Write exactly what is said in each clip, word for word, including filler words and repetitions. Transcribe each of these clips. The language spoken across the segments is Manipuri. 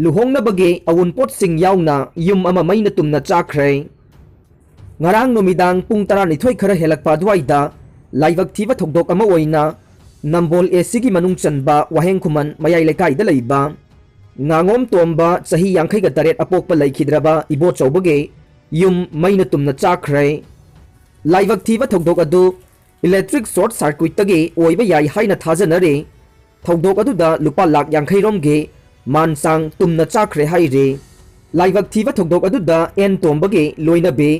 ꯂꯨꯍꯣꯡꯅꯕꯒꯤ ꯑꯋꯨꯟꯄꯣꯠꯁꯤꯡ ꯌꯥꯎꯅ ꯌꯨꯝ ꯑꯃ ꯃꯩꯅ ꯇꯨꯝꯅ ꯆꯥꯛꯈ꯭ꯔꯦ꯫ ꯉꯔꯥꯡ ꯅꯨꯃꯤꯗꯥꯡ ꯄꯨꯡ ꯇꯔꯥꯅꯤꯊꯣꯏ ꯈꯔ ꯍꯦꯜꯂꯛꯄ ꯑꯗꯨꯋꯥꯏꯗ ꯂꯥꯏꯕꯛ ꯊꯤꯕ ꯊꯧꯗꯣꯛ ꯑꯃ ꯑꯣꯏꯅ ꯅꯝꯕꯣꯜ ꯑꯦ ꯁꯤꯒꯤ ꯃꯅꯨꯡ ꯆꯟꯕ ꯋꯥꯍꯦꯡ ꯈꯨꯃꯟ ꯃꯌꯥꯏ ꯂꯩꯀꯥꯏꯗ ꯂꯩꯕ ꯉꯥꯉꯣꯝ ꯇꯣꯝꯕ ꯆꯍꯤ ꯌꯥꯡꯈꯩꯒ ꯇꯔꯦꯠ ꯑꯄꯣꯛꯄ ꯂꯩꯈꯤꯗ꯭ꯔꯕ ꯏꯕꯣꯆꯧꯕꯒꯤ ꯌꯨꯝ ꯃꯩꯅ ꯇꯨꯝꯅ ꯆꯥꯛꯈ꯭ꯔꯦ꯫ ꯂꯥꯏꯕꯛ ꯊꯤꯕ ꯊꯧꯗꯣꯛ ꯑꯗꯨ electric short circuitꯇꯒꯤ ꯑꯣꯏꯕ ꯌꯥꯏ ꯍꯥꯏꯅ ꯊꯥꯖꯅꯔꯤ꯫ ꯊꯧꯗꯣꯛ ꯑꯗꯨꯗ ꯂꯨꯄꯥ ꯂꯥꯈ ꯌꯥꯡꯈꯩ ꯔꯣꯝꯒꯤ ꯃꯥꯟ ꯆꯥꯡ ꯇꯨꯝꯅ ꯆꯥꯈ꯭ꯔꯦ ꯍꯥꯏꯔꯤ꯫ ꯂꯥꯏꯕꯛ ꯊꯤꯕ ꯊꯧꯗꯣꯛ ꯑꯗꯨꯗ ꯑꯦꯟ ꯇꯣꯝꯕꯒꯤ ꯂꯣꯏꯅꯕꯤ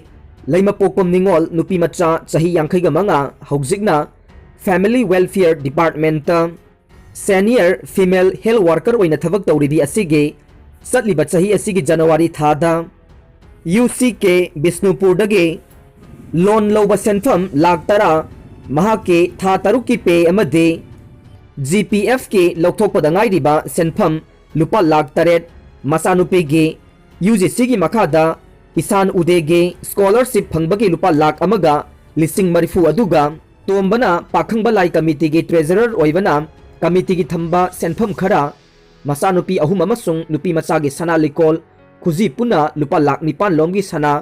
ꯂꯩꯃꯄꯣꯛꯄꯝ ꯅꯤꯉꯣꯜ ꯅꯨꯄꯤ ꯃꯆꯥ ꯆꯍꯤ ꯌꯥꯡꯈꯩꯒ ꯃꯉꯥ ꯍꯧꯖꯤꯛꯅ Family Welfare Departmentꯇ Senior Female Health Worker ꯑꯣꯏꯅ ꯊꯕꯛ ꯇꯧꯔꯤꯕꯤ ꯑꯁꯤꯒꯤ ꯆꯠꯂꯤꯕ ꯆꯍꯤ ꯑꯁꯤꯒꯤ ꯖꯅꯋꯥꯔꯤ ꯊꯥꯗ ꯌꯨ ꯁꯤ ꯀꯦ ꯕꯤꯁꯅꯨꯄꯨꯔꯗꯒꯤ ꯂꯣꯟ ꯂꯧꯕ ꯁꯦꯟꯐꯝ ꯂꯥꯈ ꯇꯔꯥ, ꯃꯍꯥꯛꯀꯤ ꯊꯥ ꯇꯔꯨꯛꯀꯤ ꯄꯦ ꯑꯃꯗꯤ ꯖꯤ ꯄꯤ ꯑꯦꯐꯀꯤ ꯂꯧꯊꯣꯛꯄꯗ ꯉꯥꯏꯔꯤꯕ ꯁꯦꯟꯐꯝ ꯂꯨꯄꯥ ꯂꯥꯈ ꯇꯔꯦꯠ, ꯃꯆꯥꯅꯨꯄꯤꯒꯤ ꯌꯨ ꯖꯤ ꯁꯤꯒꯤ ꯃꯈꯥꯗ ꯏꯁꯥꯟ ꯎꯗꯦꯒꯤ scholarship ꯐꯪꯕꯒꯤ ꯂꯨꯄꯥ ꯂꯥꯈ ꯑꯃꯒ ꯂꯤꯁꯤꯡ ꯃꯔꯤꯐꯨ ꯑꯗꯨꯒ ꯇꯣꯝꯕꯅ ꯄꯥꯈꯪꯕ ꯂꯥꯏ ꯀꯃꯤꯇꯤꯒꯤ treasurer ꯑꯣꯏꯕꯅ ꯀꯃꯤꯇꯤꯒꯤ ꯊꯝꯕ ꯁꯦꯟꯐꯝ ꯈꯔ, ꯃꯆꯥꯅꯨꯄꯤ ꯑꯍꯨꯝ ꯑꯃꯁꯨꯡ ꯅꯨꯄꯤ ꯃꯆꯥꯒꯤ ꯁꯅꯥ ꯂꯤꯀꯣꯟ ꯈꯨꯖꯤ ꯄꯨꯟꯅ ꯂꯨꯄꯥ ꯂꯥꯈ ꯅꯤꯄꯥꯟ ꯂꯣꯝꯒꯤ ꯁꯅꯥ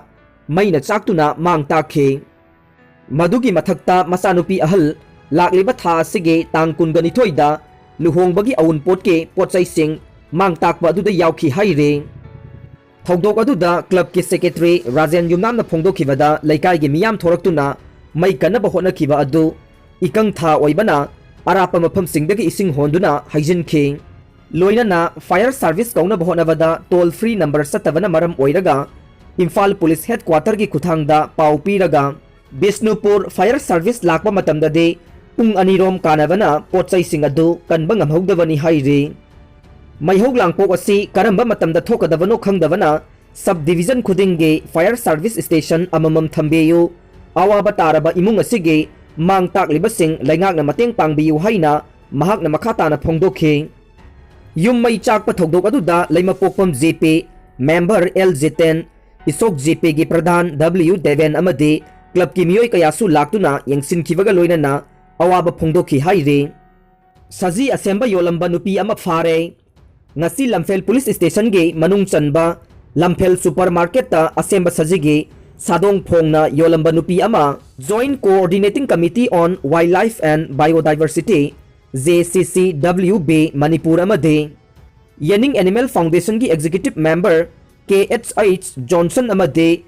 ꯃꯩꯅ ꯆꯥꯛꯇꯨꯅ ꯃꯥꯡ ꯇꯥꯛꯈꯤ꯫ ꯃꯗꯨꯒꯤ ꯃꯊꯛꯇ ꯃꯆꯥꯅꯨꯄꯤ ꯑꯍꯜ ꯂꯥꯛꯂꯤꯕ ꯊꯥ ꯑꯁꯤꯒꯤ ꯇꯥꯡ ꯀꯨꯟꯒ ꯅꯤꯊꯣꯏꯗ ꯂꯨꯍꯣꯡꯕꯒꯤ ꯑꯋꯨꯟꯄꯣꯠꯀꯤ ꯄꯣꯠꯆꯩꯁꯤꯡ ꯃꯥꯡ ꯇꯥꯛꯄ ꯑꯗꯨꯗ ꯌꯥꯎꯈꯤ ꯍꯥꯏꯔꯤ꯫ ꯊꯧꯗꯣꯛ ꯑꯗꯨꯗ clubꯀꯤ secretary ꯔꯥꯖꯦꯟ ꯌꯨꯝꯅꯥꯝꯅ ꯐꯣꯡꯗꯣꯛꯈꯤꯕꯗ, ꯂꯩꯀꯥꯏꯒꯤ ꯃꯤꯌꯥꯝ ꯊꯣꯔꯛꯇꯨꯅ ꯃꯩ ꯀꯟꯅꯕ ꯍꯣꯠꯅꯈꯤꯕ ꯑꯗꯨ ꯏꯀꯪ ꯊꯥ ꯑꯣꯏꯕꯅ ꯑꯔꯥꯞꯄ ꯃꯐꯝꯁꯤꯡꯗꯒꯤ ꯏꯁꯤꯡ ꯍꯣꯟꯗꯨꯅ ꯍꯩꯖꯤꯟꯈꯤ꯫ ꯂꯣꯏꯅꯅ fire service ꯀꯧꯅꯕ ꯍꯣꯠꯅꯕꯗ toll free number ꯆꯠꯇꯕꯅ ꯃꯔꯝ ꯑꯣꯏꯔꯒ ꯏꯝꯐꯥꯜ police headquarterꯒꯤ ꯈꯨꯠꯊꯥꯡꯗ ꯄꯥꯎ ꯄꯤꯔꯒ ꯕꯤꯁꯅꯨꯄꯨꯔ fire service ꯂꯥꯛꯄ ꯃꯇꯝꯗꯗꯤ ꯄꯨꯡ ꯑꯅꯤꯔꯣꯝ ꯀꯥꯟꯅꯕꯅ ꯄꯣꯠꯆꯩꯁꯤꯡ ꯑꯗꯨ ꯀꯟꯕ ꯉꯝꯍꯧꯗꯕꯅꯤ ꯍꯥꯏꯔꯤ꯫ ꯃꯩꯍꯧ ꯂꯥꯡꯄꯣꯛ ꯑꯁꯤ ꯀꯔꯝꯕ ꯃꯇꯝꯗ ꯊꯣꯛꯀꯗꯕꯅꯣ ꯈꯪꯗꯕꯅ sub division ꯈꯨꯗꯤꯡꯒꯤ fire service station ꯑꯃꯃꯝ ꯊꯝꯕꯤꯌꯨ, ꯑꯋꯥꯕ ꯇꯥꯔꯕ ꯏꯃꯨꯡ ꯑꯁꯤꯒꯤ ꯃꯥꯡ ꯇꯥꯛꯂꯤꯕꯁꯤꯡ ꯂꯩꯉꯥꯛꯅ ꯃꯇꯦꯡ ꯄꯥꯡꯕꯤꯌꯨ ꯍꯥꯏꯅ ꯃꯍꯥꯛꯅ ꯃꯈꯥ ꯇꯥꯅ ꯐꯣꯡꯗꯣꯛꯈꯤ꯫ ꯌꯨꯝ ꯃꯩ ꯆꯥꯛꯄ ꯊꯧꯗꯣꯛ ꯑꯗꯨꯗ ꯂꯩꯃꯄꯣꯛꯄꯝ ꯖꯦ ꯄꯤ member ꯑꯦꯜ ꯖꯤꯇꯦꯟ, ꯏꯁꯣꯛ ꯖꯦ ꯄꯤꯒꯤ ꯄ꯭ꯔꯙꯥꯟ ꯗꯕ꯭ꯂꯤꯌꯨ ꯗꯦꯕꯦꯟ ꯑꯃꯗꯤ clubꯀꯤ ꯃꯤꯑꯣꯏ ꯀꯌꯥꯁꯨ ꯂꯥꯛꯇꯨꯅ ꯌꯦꯡꯁꯤꯟꯈꯤꯕꯒ ꯂꯣꯏꯅꯅ ꯑꯋꯥꯕ ꯐꯣꯡꯗꯣꯛꯈꯤ ꯍꯥꯏꯔꯤ꯫ ꯁꯖꯤ ꯑꯁꯦꯝꯕ ꯌꯣꯜꯂꯝꯕ ꯅꯨꯄꯤ ꯑꯃ ꯐꯥꯔꯦ꯫ ꯉꯁꯤ ꯂꯝꯐꯦꯜ ꯄꯨꯂꯤꯁ ꯁ꯭ꯇꯦꯁꯟꯒꯤ ꯃꯅꯨꯡ ꯆꯟꯕ ꯂꯝꯐꯦꯜ ꯁꯨꯄꯔ ꯃꯥꯔꯀꯦꯠꯇ ꯑꯁꯦꯝꯕ ꯁꯖꯤꯒꯤ ꯁꯥꯗꯣꯡ ꯐꯣꯡꯅ ꯌꯣꯜꯂꯝꯕ ꯅꯨꯄꯤ ꯑꯃ Joint Coordinating Committee on Wildlife and Biodiversity, J C C W B, Manipur ꯑꯃꯗꯤ ꯌꯦꯅꯤꯡ ꯑꯦꯅꯤꯃꯦꯜ ꯐꯥꯎꯟꯗꯦꯁꯟꯒꯤ ꯑꯦꯛꯖꯤꯀ꯭ꯌꯨꯇꯤꯚ ꯃꯦꯝꯕꯔ ꯀꯦ ꯑꯩꯆ ꯑꯩꯆ ꯖꯣꯟꯁꯟ ꯑꯃꯗꯤ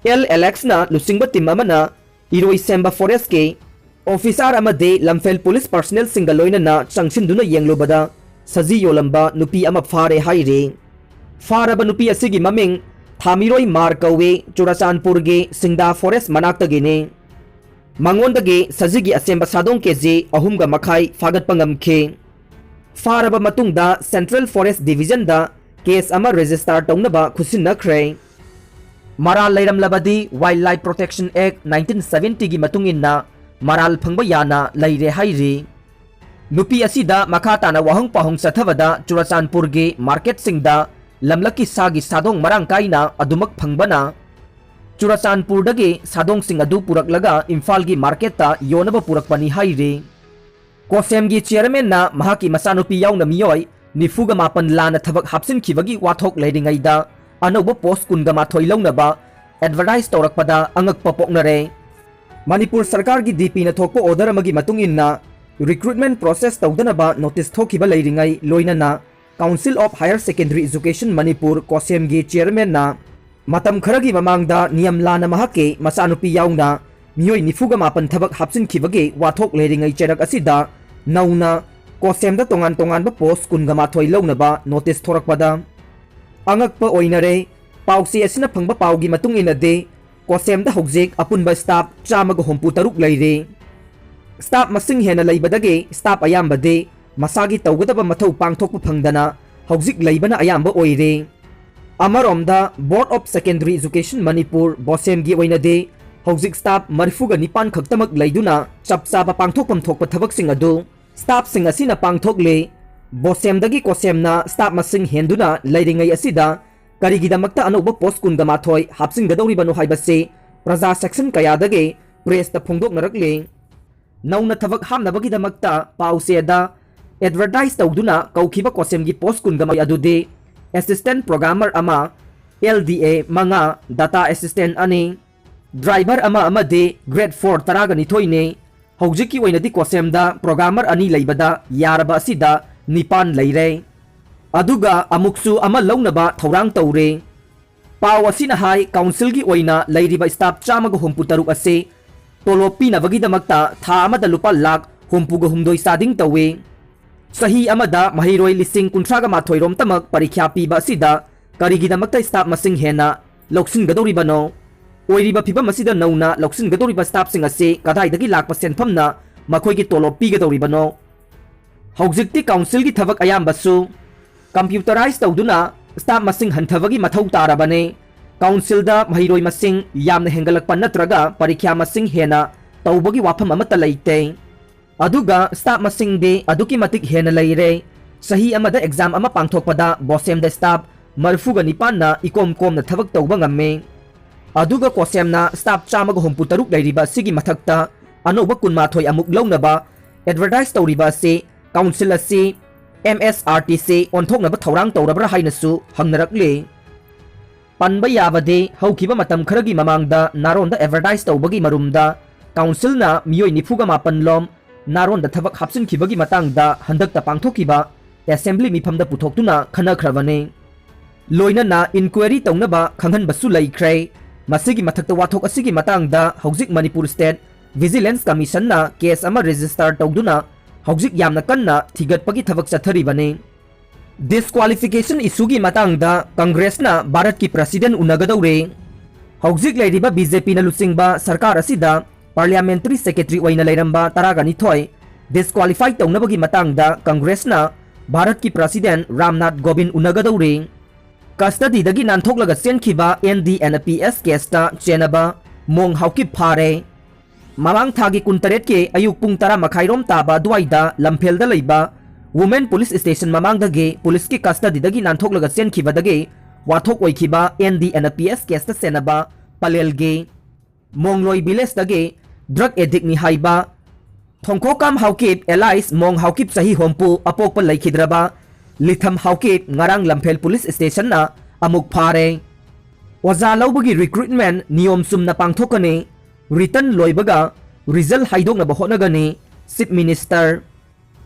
ꯑꯦꯜ ꯑꯦꯂꯦꯛꯁꯅ ꯂꯨꯆꯤꯡꯕ ꯇꯤꯝ ꯑꯃꯅ ꯏꯔꯣꯏꯁꯦꯝꯕ ꯐꯣꯔꯦꯁ꯭ꯠꯀꯤ ꯑꯣꯐꯤꯁꯥꯔ ꯑꯃꯗꯤ ꯂꯝꯐꯦꯜ ꯄꯨꯂꯤꯁ ꯄꯔꯁꯅꯦꯜꯁꯤꯡꯒ ꯂꯣꯏꯅꯅ ꯆꯪꯁꯤꯟꯗꯨꯅ ꯌꯦꯡꯂꯨꯕꯗ ꯁꯖꯤ ꯌꯣꯜꯂꯝꯕ ꯅꯨꯄꯤ ꯑꯃ ꯐꯥꯔꯦ ꯍꯥꯏꯔꯤ꯫ ꯐꯥꯔꯕ ꯅꯨꯄꯤ ꯑꯁꯤꯒꯤ ꯃꯃꯤꯡ ꯊꯥꯃꯤꯔꯣꯏ ꯃꯥꯔ ꯀꯧꯏ, ꯆꯨꯔꯆꯥꯟꯄꯨꯔꯒꯤ ꯁꯤꯡꯗꯥ ꯐꯣꯔꯦꯁ꯭ꯠ ꯃꯅꯥꯛꯇꯒꯤꯅꯤ꯫ ꯃꯉꯣꯟꯗꯒꯤ ꯁꯖꯤꯒꯤ ꯑꯁꯦꯝꯕ ꯁꯥꯗꯣꯡ ꯀꯦꯖꯤ ꯑꯍꯨꯝꯒ ꯃꯈꯥꯏ ꯐꯥꯒꯠꯄ ꯉꯝꯈꯤ꯫ ꯐꯥꯔꯕ ꯃꯇꯨꯡꯗ ꯁꯦꯟꯇ꯭ꯔꯦꯜ ꯐꯣꯔꯦꯁ꯭ꯠ ꯗꯤꯚꯤꯖꯟꯗ ꯀꯦꯁ ꯑꯃ ꯔꯦꯖꯤꯁꯇꯥꯔ ꯇꯧꯅꯕ ꯈꯨꯠꯁꯤꯟꯅꯈ꯭ꯔꯦ꯫ ꯃꯔꯥꯜ ꯂꯩꯔꯝꯂꯕꯗꯤ Wildlife Protection Act nineteen seventy ꯒꯤ ꯃꯇꯨꯡ ꯏꯟꯅ ꯃꯔꯥꯜ ꯐꯪꯕ ꯌꯥꯅ ꯂꯩꯔꯦ ꯍꯥꯏꯔꯤ꯫ ꯅꯨꯄꯤ ꯑꯁꯤꯗ ꯃꯈꯥ ꯇꯥꯅ ꯋꯥꯍꯪ ꯄꯥꯎꯍꯪ ꯆꯠꯊꯕꯗ ꯆꯨꯔꯆꯥꯟꯄꯨꯔꯒꯤ ꯃꯥꯔꯀꯦꯠꯁꯤꯡꯗ ꯂꯝꯂꯛꯀꯤ ꯁꯥꯒꯤ ꯁꯥꯗꯣꯡ ꯃꯔꯥꯡ ꯀꯥꯏꯅ ꯑꯗꯨꯃꯛ ꯐꯪꯕꯅ ꯆꯨꯔꯆꯥꯟꯄꯨꯔꯗꯒꯤ ꯁꯥꯗꯣꯡꯁꯤꯡ ꯑꯗꯨ ꯄꯨꯔꯛꯂꯒ ꯏꯝꯐꯥꯜꯒꯤ ꯃꯥꯔꯀꯦꯠꯇ ꯌꯣꯟꯅꯕ ꯄꯨꯔꯛꯄꯅꯤ ꯍꯥꯏꯔꯤ꯫ ꯀꯣꯁꯦꯝꯒꯤ ꯆꯤꯌꯔꯃꯦꯟꯅ ꯃꯍꯥꯛꯀꯤ ꯃꯆꯥꯅꯨꯄꯤ ꯌꯥꯎꯅ ꯃꯤꯑꯣꯏ ꯅꯤꯐꯨꯒ ꯃꯥꯄꯟ ꯂꯥꯟꯅ ꯊꯕꯛ ꯍꯥꯞꯆꯤꯟꯈꯤꯕꯒꯤ ꯋꯥꯊꯣꯛ ꯂꯩꯔꯤꯉꯩꯗ ꯑꯅꯧꯕ ꯄꯣꯁ꯭ꯠ ꯀꯨꯟꯒ ꯃꯥꯊꯣꯏ ꯂꯧꯅꯕ ꯑꯦꯗꯚꯔꯇꯥꯏꯖ ꯇꯧꯔꯛꯄꯗ ꯑꯉꯛꯄ ꯄꯣꯛꯅꯔꯦ꯫ ꯃꯅꯤꯄꯨꯔ ꯁꯔꯀꯥꯔꯒꯤ ꯗꯤ ꯄꯤꯅ ꯊꯣꯛꯄ ꯑꯣꯔꯗꯔ ꯑꯃꯒꯤ ꯃꯇꯨꯡ ꯏꯟꯅ ꯔꯤꯀ꯭ꯔꯨꯠꯃꯦꯟꯠ ꯄ꯭ꯔꯣꯁꯦꯁ ꯇꯧꯗꯅꯕ ꯅꯣꯇꯤꯁ ꯊꯣꯛꯈꯤꯕ ꯂꯩꯔꯤꯉꯩ ꯂꯣꯏꯅꯅ Council of Higher Secondary Education Manipur, ꯀꯣꯁꯦꯝꯒꯤ ꯆꯤꯌꯔꯃꯦꯟꯅ ꯃꯇꯝ ꯈꯔꯒꯤ ꯃꯃꯥꯡꯗ ꯅꯤꯌꯝ ꯂꯥꯟꯅ ꯃꯍꯥꯛꯀꯤ ꯃꯆꯥꯅꯨꯄꯤ ꯌꯥꯎꯅ ꯃꯤꯑꯣꯏ ꯅꯤꯐꯨꯒ ꯃꯥꯄꯟ ꯊꯕꯛ ꯍꯥꯞꯆꯤꯟꯈꯤꯕꯒꯤ ꯋꯥꯊꯣꯛ ꯂꯩꯔꯤꯉꯩ ꯆꯩꯔꯛ ꯑꯁꯤꯗ ꯅꯧꯅ ꯀꯣꯁꯦꯝꯗ ꯇꯣꯉꯥꯟ ꯇꯣꯉꯥꯟꯕ ꯄꯣꯁ꯭ꯠ ꯀꯨꯟꯒ ꯃꯥꯊꯣꯏ ꯂꯧꯅꯕ ꯅꯣꯇꯤꯁ ꯊꯣꯔꯛꯄꯗ ꯑꯉꯛꯄ ꯑꯣꯏꯅꯔꯦ꯫ ꯄꯥꯎꯆꯦ ꯑꯁꯤꯅ ꯐꯪꯕ ꯄꯥꯎꯒꯤ ꯃꯇꯨꯡ ꯏꯟꯅꯗꯤ, ꯀꯣꯁꯦꯝꯗ ꯍꯧꯖꯤꯛ ꯑꯄꯨꯟꯕ ꯁ꯭ꯇꯥꯐ ꯆꯥꯝꯃꯒ ꯍꯨꯝꯐꯨ ꯇꯔꯨꯛ ꯂꯩꯔꯤ꯫ ꯁ꯭ꯇꯥꯐ ꯃꯁꯤꯡ ꯍꯦꯟꯅ ꯂꯩꯕꯗꯒꯤ ꯁ꯭ꯇꯥꯐ ꯑꯌꯥꯝꯕꯗꯤ ꯃꯁꯥꯒꯤ ꯇꯧꯒꯗꯕ ꯃꯊꯧ ꯄꯥꯡꯊꯣꯛꯄ ꯐꯪꯗꯅ ꯍꯧꯖꯤꯛ ꯂꯩꯕꯅ ꯑꯌꯥꯝꯕ ꯑꯣꯏꯔꯤ꯫ ꯑꯃꯔꯣꯝꯗ, Board of Secondary Education Manipur, ꯕꯣꯁꯦꯝꯒꯤ ꯑꯣꯏꯅꯗꯤ ꯍꯧꯖꯤꯛ ꯁ꯭ꯇꯥꯐ ꯃꯔꯤꯐꯨꯒ ꯅꯤꯄꯥꯟ ꯈꯛꯇꯃꯛ ꯂꯩꯗꯨꯅ ꯆꯞ ꯆꯥꯕ ꯄꯥꯡꯊꯣꯛꯐꯝ ꯊꯣꯛꯄ ꯊꯕꯛꯁꯤꯡ ꯑꯗꯨ ꯁ꯭ꯇꯥꯐꯁꯤꯡ ꯑꯁꯤꯅ ꯄꯥꯡꯊꯣꯛꯂꯤ꯫ ꯕꯣꯁꯦꯝꯗꯒꯤ ꯀꯣꯁꯦꯝꯅ ꯁ꯭ꯇꯥꯐ ꯃꯁꯤꯡ ꯍꯦꯟꯗꯨꯅ ꯂꯩꯔꯤꯉꯩ ꯑꯁꯤꯗ ꯀꯔꯤꯒꯤꯗꯃꯛꯇ ꯑꯅꯧꯕ ꯄꯣꯁ꯭ꯠ ꯀꯨꯟꯒ ꯃꯥꯊꯣꯏ ꯍꯥꯞꯆꯤꯟꯒꯗꯧꯔꯤꯕꯅꯣ ꯍꯥꯏꯕꯁꯤ ꯄ꯭ꯔꯖꯥ ꯁꯦꯛꯁꯟ ꯀꯌꯥꯗꯒꯤ ꯄ꯭ꯔꯦꯁꯇ ꯐꯣꯡꯗꯣꯛꯅꯔꯛꯂꯤ꯫ ꯅꯧꯅ ꯊꯕꯛ ꯍꯥꯞꯅꯕꯒꯤꯗꯃꯛꯇ ꯄꯥꯎꯆꯦꯗ ꯑꯦꯗꯚꯔꯇꯥꯏꯖ ꯇꯧꯗꯨꯅ ꯀꯧꯈꯤꯕ ꯀꯣꯁꯦꯝꯒꯤ ꯄꯣꯁ ꯀꯨꯟꯒ ꯃꯥꯊꯣꯏ ꯑꯗꯨꯗꯤ ꯑꯦꯁꯤꯁꯇꯦꯟꯠ ꯄ꯭ꯔꯣꯒ꯭ꯔꯥꯃꯔ ꯑꯃ, ꯑꯦꯜ ꯗꯤ ꯑꯦ ꯃꯉꯥ, ꯗꯥꯇꯥ ꯑꯦꯁꯤꯁꯇꯦꯟꯠ ꯑꯅꯤ, ꯗ꯭ꯔꯥꯏꯚꯔ ꯑꯃ ꯑꯃꯗꯤ ꯒ꯭ꯔꯦꯗ ꯐꯣꯔ ꯇꯔꯥꯒ ꯅꯤꯊꯣꯏꯅꯤ꯫ ꯍꯧꯖꯤꯛꯀꯤ ꯑꯣꯏꯅꯗꯤ ꯀꯣꯁꯦꯝꯗ ꯄ꯭ꯔꯣꯒ꯭ꯔꯥꯃꯔ ꯑꯅꯤ ꯂꯩꯕꯗ ꯌꯥꯔꯕ ꯑꯁꯤꯗ ꯅꯤꯄꯥꯟ ꯂꯩꯔꯦ꯫ ꯑꯗꯨꯒ ꯑꯃꯨꯛꯁꯨ ꯑꯃ ꯂꯧꯅꯕ ꯊꯧꯔꯥꯡ ꯇꯧꯔꯦ꯫ ꯄꯥꯎ ꯑꯁꯤꯅ ꯍꯥꯏ, ꯀꯥꯎꯟꯁꯤꯜꯒꯤ ꯑꯣꯏꯅ ꯂꯩꯔꯤꯕ ꯁ꯭ꯇꯥꯐ ꯆꯥꯝꯃꯒ ꯍꯨꯝꯐꯨ ꯇꯔꯨꯛ ꯑꯁꯤ ꯇꯣꯂꯣꯞ ꯄꯤꯅꯕꯒꯤꯗꯃꯛꯇ ꯊꯥ ꯑꯃꯗ ꯂꯨꯄꯥ ꯂꯥꯈ ꯍꯨꯝꯐꯨꯒ ꯍꯨꯝꯗꯣꯏ ꯆꯥꯗꯤꯡ ꯇꯧꯏ꯫ ꯆꯍꯤ ꯑꯃꯗ ꯃꯍꯩꯔꯣꯏ ꯂꯤꯁꯤꯡ ꯀꯨꯟꯊ꯭ꯔꯥꯒ ꯃꯥꯊꯣꯏ ꯔꯣꯝꯇꯃꯛ ꯄꯔꯤꯈ꯭ꯌꯥ ꯄꯤꯕ ꯑꯁꯤꯗ ꯀꯔꯤꯒꯤꯗꯃꯛꯇ ꯁ꯭ꯇꯥꯐ ꯃꯁꯤꯡ ꯍꯦꯟꯅ ꯂꯧꯁꯤꯟꯒꯗꯧꯔꯤꯕꯅꯣ? ꯑꯣꯏꯔꯤꯕ ꯐꯤꯕꯝ ꯑꯁꯤꯗ ꯅꯧꯅ ꯂꯧꯁꯤꯟꯒꯗꯧꯔꯤꯕ ꯁ꯭ꯇꯥꯐꯁꯤꯡ ꯑꯁꯤ ꯀꯗꯥꯏꯗꯒꯤ ꯂꯥꯛꯄ ꯁꯦꯟꯐꯝꯅ ꯃꯈꯣꯏꯒꯤ ꯇꯣꯂꯣꯞ ꯄꯤꯒꯗꯧꯔꯤꯕꯅꯣ? ꯍꯧꯖꯤꯛꯇꯤ ꯀꯥꯎꯟꯁꯤꯜꯒꯤ ꯊꯕꯛ ꯑꯌꯥꯝꯕꯁꯨ ꯀꯝꯄ꯭ꯌꯨꯇꯔꯥꯏꯖ ꯇꯧꯗꯨꯅ ꯁ꯭ꯇꯥꯐ ꯃꯁꯤꯡ ꯍꯟꯊꯕꯒꯤ ꯃꯊꯧ ꯇꯥꯔꯕꯅꯤ꯫ ꯀꯥꯎꯟꯁꯤꯜꯗ ꯃꯍꯩꯔꯣꯏ ꯃꯁꯤꯡ ꯌꯥꯝꯅ ꯍꯦꯟꯒꯠꯂꯛꯄ ꯅꯠꯇ꯭ꯔꯒ ꯄꯔꯤꯈ꯭ꯌꯥ ꯃꯁꯤꯡ ꯍꯦꯟꯅ ꯇꯧꯕꯒꯤ ꯋꯥꯐꯝ ꯑꯃꯠꯇ ꯂꯩꯇꯦ꯫ ꯑꯗꯨꯒ ꯁ꯭ꯇꯥꯐ ꯃꯁꯤꯡꯗꯤ ꯑꯗꯨꯛꯀꯤ ꯃꯇꯤꯛ ꯍꯦꯟꯅ ꯂꯩꯔꯦ꯫ ꯆꯍꯤ ꯑꯃꯗ ꯑꯦꯛꯖꯥꯝ ꯑꯃ ꯄꯥꯡꯊꯣꯛꯄꯗ ꯕꯣꯁꯦꯝꯗ ꯁ꯭ꯇꯥꯐ ꯃꯔꯤꯐꯨꯒ ꯅꯤꯄꯥꯟꯅ ꯏꯀꯣꯝ ꯀꯣꯝꯅ ꯊꯕꯛ ꯇꯧꯕ ꯉꯝꯃꯤ꯫ ꯑꯗꯨꯒ ꯀꯣꯁꯦꯝꯅ ꯁ꯭ꯇꯥꯐ ꯆꯥꯝꯃꯒ ꯍꯨꯝꯐꯨ ꯇꯔꯨꯛ ꯂꯩꯔꯤꯕ ꯑꯁꯤꯒꯤ ꯃꯊꯛꯇ ꯑꯅꯧꯕ ꯀꯨꯟꯃꯥꯊꯣꯏ ꯑꯃꯨꯛ ꯂꯧꯅꯕ ꯑꯦꯗꯚꯔꯇꯥꯏꯖ ꯇꯧꯔꯤꯕ ꯑꯁꯤ ꯀꯥꯎꯟꯁꯤꯜ ꯑꯁꯤ ꯑꯦꯝ ꯑꯦꯁ ꯑꯥꯔ ꯇꯤꯁꯤ ꯑꯣꯟꯊꯣꯛꯅꯕ ꯊꯧꯔꯥꯡ ꯇꯧꯔꯕ꯭ꯔꯥ ꯍꯥꯏꯅꯁꯨ ꯍꯪꯅꯔꯛꯂꯤ꯫ ꯄꯟꯕ ꯌꯥꯕꯗꯤ, ꯍꯧꯈꯤꯕ ꯃꯇꯝ ꯈꯔꯒꯤ ꯃꯃꯥꯡꯗ ꯅꯥꯔꯣꯟꯗ ꯑꯦꯗꯚꯔꯇꯥꯏꯖ ꯇꯧꯕꯒꯤ ꯃꯔꯨꯝꯗ ꯀꯥꯎꯟꯁꯤꯜꯅ ꯃꯤꯑꯣꯏ ꯅꯤꯐꯨꯒ ꯃꯥꯄꯟ ꯂꯣꯝ ꯅꯥꯔꯣꯟꯗ ꯊꯕꯛ ꯍꯥꯞꯆꯤꯟꯈꯤꯕꯒꯤ ꯃꯇꯥꯡꯗ ꯍꯟꯗꯛꯇ ꯄꯥꯡꯊꯣꯛꯈꯤꯕ ꯑꯦꯁꯦꯝꯕ꯭ꯂꯤ ꯃꯤꯐꯝꯗ ꯄꯨꯊꯣꯛꯇꯨꯅ ꯈꯟꯅꯈ꯭ꯔꯕꯅꯤ꯫ ꯂꯣꯏꯅꯅ ꯏꯟꯀ꯭ꯋꯥꯏꯔꯤ ꯇꯧꯅꯕ ꯈꯪꯍꯟꯕꯁꯨ ꯂꯩꯈ꯭ꯔꯦ꯫ ꯃꯁꯤꯒꯤ ꯃꯊꯛꯇ ꯋꯥꯊꯣꯛ ꯑꯁꯤꯒꯤ ꯃꯇꯥꯡꯗ ꯍꯧꯖꯤꯛ ꯃꯅꯤꯄꯨꯔ ꯁ꯭ꯇꯦꯠ ꯚꯤꯖꯤꯂꯦꯟꯁ ꯀꯃꯤꯁꯟꯅ ꯀꯦꯁ ꯑꯃ ꯔꯦꯖꯤꯁꯇꯔ ꯇꯧꯗꯨꯅ ꯍꯧꯖꯤꯛ ꯌꯥꯝꯅ ꯀꯟꯅ ꯊꯤꯒꯠꯄꯒꯤ ꯊꯕꯛ ꯆꯠꯊꯔꯤꯕꯅꯤ꯫ ꯗꯤꯁꯀ꯭ꯋꯥꯂꯤꯐꯤꯀꯦꯁꯟ ꯏꯁꯨꯒꯤ ꯃꯇꯥꯡꯗ ꯀꯪꯒ꯭ꯔꯦꯁꯅ ꯚꯥꯔꯠꯀꯤ ꯄ꯭ꯔꯁꯤꯗꯦꯟ ꯎꯅꯒꯗꯧꯔꯦ꯫ ꯍꯧꯖꯤꯛ ꯂꯩꯔꯤꯕ ꯕꯤ ꯖꯦ ꯄꯤꯅ ꯂꯨꯆꯤꯡꯕ ꯁꯔꯀꯥꯔ ꯑꯁꯤꯗ ꯄꯥꯔꯂꯤꯌꯥꯃꯦꯟꯇꯔꯤ ꯁꯦꯀ꯭ꯔꯦꯇꯔꯤ ꯑꯣꯏꯅ ꯂꯩꯔꯝꯕ ꯇꯔꯥꯒ ꯅꯤꯊꯣꯏ ꯗꯤꯁꯀ꯭ꯋꯥꯂꯤꯐꯥꯏ ꯇꯧꯅꯕꯒꯤ ꯃꯇꯥꯡꯗ ꯀꯪꯒ꯭ꯔꯦꯁꯅ ꯚꯥꯔꯠꯀꯤ ꯄ꯭ꯔꯁꯤꯗꯦꯟ ꯔꯥꯝꯅꯥꯊ ꯀꯣꯕꯤꯟ ꯎꯅꯒꯗꯧꯔꯦ꯫ ꯀꯁꯇꯗꯤꯗꯒꯤ ꯅꯥꯟꯊꯣꯛꯂꯒ ꯆꯦꯟꯈꯤꯕ N D N A P S ꯀꯦꯁꯇ ꯆꯦꯟꯅꯕ ꯃꯣꯡ ꯍꯥꯎꯀꯤꯞ ꯐꯥꯔꯦ꯫ ꯃꯃꯥꯡ ꯊꯥꯒꯤ ꯀꯨꯟꯇꯔꯦꯠꯀꯤ ꯑꯌꯨꯛ ꯄꯨꯡ ꯇꯔꯥ ꯃꯈꯥꯏꯔꯣꯝ ꯇꯥꯕ ꯑꯗꯨꯋꯥꯏꯗ ꯂꯝꯐꯦꯜꯗ ꯂꯩꯕ ꯋꯨꯃꯦꯟ ꯄꯨꯂꯤꯁ ꯁ꯭ꯇꯦꯁꯟ ꯃꯃꯥꯡꯗꯒꯤ ꯄꯨꯂꯤꯁꯀꯤ ꯀꯁꯇꯗꯤꯗꯒꯤ ꯅꯥꯟꯊꯣꯛꯂꯒ ꯆꯦꯟꯈꯤꯕꯗꯒꯤ ꯋꯥꯊꯣꯛ ꯑꯣꯏꯈꯤꯕ N D N A P S ꯀꯦꯁꯇ ꯆꯦꯟꯅꯕ ꯄꯂꯦꯜꯒꯤ ꯃꯣꯡꯂꯣꯏ ꯚꯤꯂꯦꯖꯇꯒꯤ ꯗ꯭ꯔꯒ ꯑꯦꯗꯤꯛꯅꯤ ꯍꯥꯏꯕ ꯊꯣꯡꯈꯣꯛꯀꯥꯝ ꯍꯥꯎꯀꯤꯞ alias ꯃꯣꯡ ꯍꯥꯎꯀꯤꯞ ꯆꯍꯤ ꯍꯨꯝꯐꯨ ꯑꯄꯣꯛꯄ ꯂꯩꯈꯤꯗ꯭ꯔꯕ ꯂꯤꯊꯝ ꯍꯥꯎꯀꯤꯞ ꯉꯔꯥꯡ ꯂꯝꯐꯦꯜ ꯄꯨꯂꯤꯁ ꯁ꯭ꯇꯦꯁꯟꯅ ꯑꯃꯨꯛ ꯐꯥꯔꯦ꯫ ꯑꯣꯖꯥ ꯂꯧꯕꯒꯤ recruitment ꯅꯤꯌꯣꯝ ꯆꯨꯝꯅ ꯄꯥꯡꯊꯣꯛꯀꯅꯤ, written ꯂꯣꯏꯕꯒ result ꯍꯥꯏꯗꯣꯛꯅꯕ ꯍꯣꯠꯅꯒꯅꯤ, Chief Minister꯫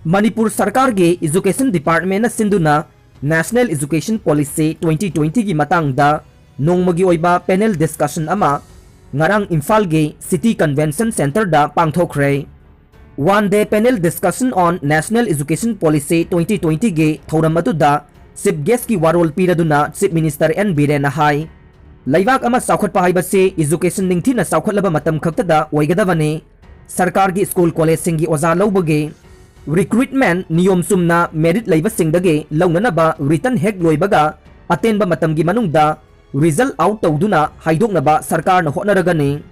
ꯃꯅꯤꯄꯨꯔ ꯁꯔꯀꯥꯔꯒꯤ Education Departmentꯅ ꯁꯤꯟꯗꯨꯅ National Education Policy twenty twentyꯒꯤ ꯃꯇꯥꯡꯗ ꯅꯣꯡꯃꯒꯤ ꯑꯣꯏꯕ panel discussion ꯑꯃ ꯉꯔꯥꯡ ꯏꯝꯐꯥꯜꯒꯤ City Convention Centreꯗ ꯄꯥꯡꯊꯣꯛꯈ꯭ꯔꯦ꯫ One day panel discussion on National Education Policy twenty twentyꯒꯤ ꯊꯧꯔꯝ ꯑꯗꯨꯗ Chief Guestꯀꯤ ꯋꯥꯔꯣꯜ ꯄꯤꯔꯗꯨꯅ Chief Minister ꯑꯦꯟ ꯕꯤꯔꯦꯟꯅ ꯍꯥꯏ, ꯂꯩꯕꯥꯛ ꯑꯃ ꯆꯥꯎꯈꯠꯄ ꯍꯥꯏꯕꯁꯤ education ꯅꯤꯡꯊꯤꯅ ꯆꯥꯎꯈꯠꯂꯕ ꯃꯇꯝ ꯈꯛꯇꯗ ꯑꯣꯏꯒꯗꯕꯅꯤ꯫ ꯁꯔꯀꯥꯔꯒꯤ school collegeꯁꯤꯡꯒꯤ ꯑꯣꯖꯥ ꯂꯧꯕꯒꯤ recruitment ꯅꯤꯌꯣꯝ ꯆꯨꯝꯅ merit ꯂꯩꯕꯁꯤꯡꯗꯒꯤ ꯂꯧꯅꯅꯕ written ꯍꯦꯛ ꯂꯣꯏꯕꯒ ꯑꯇꯦꯟꯕ ꯃꯇꯝꯒꯤ ꯃꯅꯨꯡꯗ result out ꯇꯧꯗꯨꯅ ꯍꯥꯏꯗꯣꯛꯅꯕ ꯁꯔꯀꯥꯔꯅ ꯍꯣꯠꯅꯔꯒꯅꯤ꯫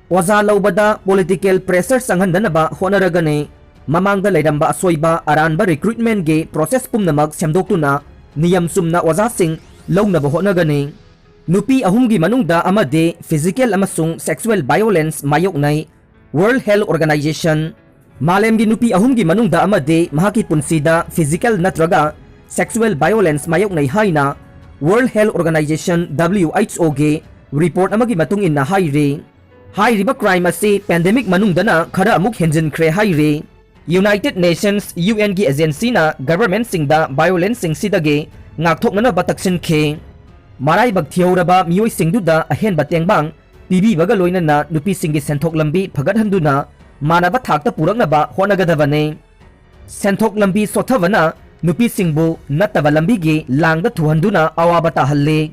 ꯑꯣꯖꯥ ꯂꯧꯕꯗ political pressure ꯆꯪꯍꯟꯗꯅꯕ ꯍꯣꯠꯅꯔꯒꯅꯤ꯫ ꯃꯃꯥꯡꯗ ꯂꯩꯔꯝꯕ ꯑꯁꯣꯏꯕ ꯑꯔꯥꯟꯕ recruitmentꯒꯤ process ꯄꯨꯝꯅꯃꯛ ꯁꯦꯝꯗꯣꯛꯇꯨꯅ ꯅꯤꯌꯝ ꯆꯨꯝꯅ ꯑꯣꯖꯥꯁꯤꯡ ꯂꯧꯅꯕ ꯍꯣꯠꯅꯒꯅꯤ꯫ ꯅꯨꯄꯤ ꯑꯍꯨꯝꯒꯤ ꯃꯅꯨꯡꯗ ꯑꯃꯗꯤ physical ꯑꯃꯁꯨꯡ sexual violence ꯃꯥꯌꯣꯛꯅꯩ꯫ World Health Organization꯫ ꯃꯥꯂꯦꯝꯒꯤ ꯅꯨꯄꯤ ꯑꯍꯨꯝꯒꯤ ꯃꯅꯨꯡꯗ ꯑꯃꯗꯤ ꯃꯍꯥꯛꯀꯤ ꯄꯨꯟꯁꯤꯗ physical ꯅꯠꯇ꯭ꯔꯒ sexual violence ꯃꯥꯌꯣꯛꯅꯩ ꯍꯥꯏꯅ World Health Organization, WHOꯒꯤ report ꯑꯃꯒꯤ ꯃꯇꯨꯡ ꯏꯟꯅ ꯍꯥꯏꯔꯤ꯫ ꯍꯥꯏꯔꯤꯕ crime ꯑꯁꯤ pandemic ꯃꯅꯨꯡꯗꯅ ꯈꯔ ꯑꯃꯨꯛ ꯍꯦꯟꯖꯤꯟꯈ꯭ꯔꯦ ꯍꯥꯏꯔꯤ꯫ United Nations, UNꯒꯤ agencyꯅ governmentꯁꯤꯡꯗ violenceꯁꯤꯡꯁꯤꯗꯒꯤ ꯉꯥꯛꯊꯣꯛꯅꯅꯕ ꯇꯛꯁꯤꯟꯈꯤ꯫ ꯃꯔꯥꯏꯕꯛ ꯊꯤꯍꯧꯔꯕ ꯃꯤꯑꯣꯏꯁꯤꯡꯗꯨꯗ ꯑꯍꯦꯟꯕ ꯇꯦꯡꯕꯥꯡ ꯄꯤꯕꯤꯕꯒ ꯂꯣꯏꯅꯅ ꯅꯨꯄꯤꯁꯤꯡꯒꯤ ꯁꯦꯟꯊꯣꯛ ꯂꯝꯕꯤ ꯐꯒꯠꯍꯟꯗꯨꯅ ꯃꯥꯟꯅꯕ ꯊꯥꯛꯇ ꯄꯨꯔꯛꯅꯕ ꯍꯣꯠꯅꯒꯗꯕꯅꯤ꯫ ꯁꯦꯟꯊꯣꯛ ꯂꯝꯕꯤ ꯁꯣꯠꯊꯕꯅ ꯅꯨꯄꯤꯁꯤꯡꯕꯨ ꯅꯠꯇꯕ ꯂꯝꯕꯤꯒꯤ ꯂꯥꯡꯗ ꯊꯨꯍꯟꯗꯨꯅ ꯑꯋꯥꯕ ꯇꯥꯍꯜꯂꯤ꯫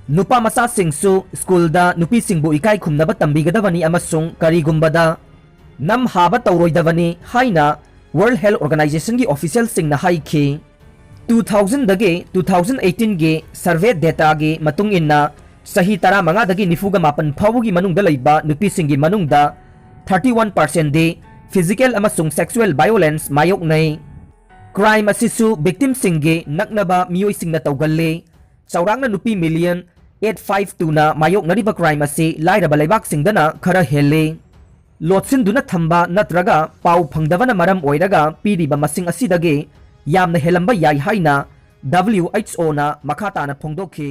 ꯅꯨꯄꯥ ꯃꯆꯥꯁꯤꯡꯁꯨ schoolꯗ ꯅꯨꯄꯤꯁꯤꯡꯕꯨ ꯏꯀꯥꯏ ꯈꯨꯝꯅꯕ ꯇꯝꯕꯤꯒꯗꯕꯅꯤ ꯑꯃꯁꯨꯡ ꯀꯔꯤꯒꯨꯝꯕꯗ ꯅꯝꯍꯥꯕ ꯇꯧꯔꯣꯏꯗꯕꯅꯤ ꯍꯥꯏꯅ World Health Organizationꯒꯤ officialꯁꯤꯡꯅ ꯍꯥꯏꯈꯤ꯫ Two thousandꯗꯒꯤ two thousand eighteenꯒꯤ survey dataꯒꯤ ꯃꯇꯨꯡ ꯏꯟꯅ, ꯆꯍꯤ ꯇꯔꯥꯃꯉꯥꯗꯒꯤ ꯅꯤꯐꯨꯒ ꯃꯥꯄꯟ ꯐꯥꯎꯕꯒꯤ ꯃꯅꯨꯡꯗ ꯂꯩꯕ ꯅꯨꯄꯤꯁꯤꯡꯒꯤ ꯃꯅꯨꯡꯗ thirty one percentꯗꯤ physical ꯑꯃꯁꯨꯡ sexual violence ꯃꯥꯌꯣꯛꯅꯩ꯫ Crime ꯑꯁꯤꯁꯨ victimꯁꯤꯡꯒꯤ ꯅꯛꯅꯕ ꯃꯤꯑꯣꯏꯁꯤꯡꯅ ꯇꯧꯒꯜꯂꯤ꯫ ꯆꯥꯎꯔꯥꯛꯅ ꯅꯨꯄꯤ million eight five twoꯅ ꯃꯥꯌꯣꯛꯅꯔꯤꯕ crime ꯑꯁꯤ ꯂꯥꯏꯔꯕ ꯂꯩꯕꯥꯛꯁꯤꯡꯗꯅ ꯈꯔ ꯍꯦꯜꯂꯤ꯫ ꯂꯣꯠꯁꯤꯟꯗꯨꯅ ꯊꯝꯕ ꯅꯠꯇ꯭ꯔꯒ ꯄꯥꯎ ꯐꯪꯗꯕꯅ ꯃꯔꯝ ꯑꯣꯏꯔꯒ ꯄꯤꯔꯤꯕ ꯃꯁꯤꯡ ꯑꯁꯤꯗꯒꯤ ꯌꯥꯝꯅ ꯍꯦꯜꯂꯝꯕ ꯌꯥꯏ ꯍꯥꯏꯅ W H O ꯅ ꯃꯈꯥ ꯇꯥꯅ ꯐꯣꯡꯗꯣꯛꯈꯤ꯫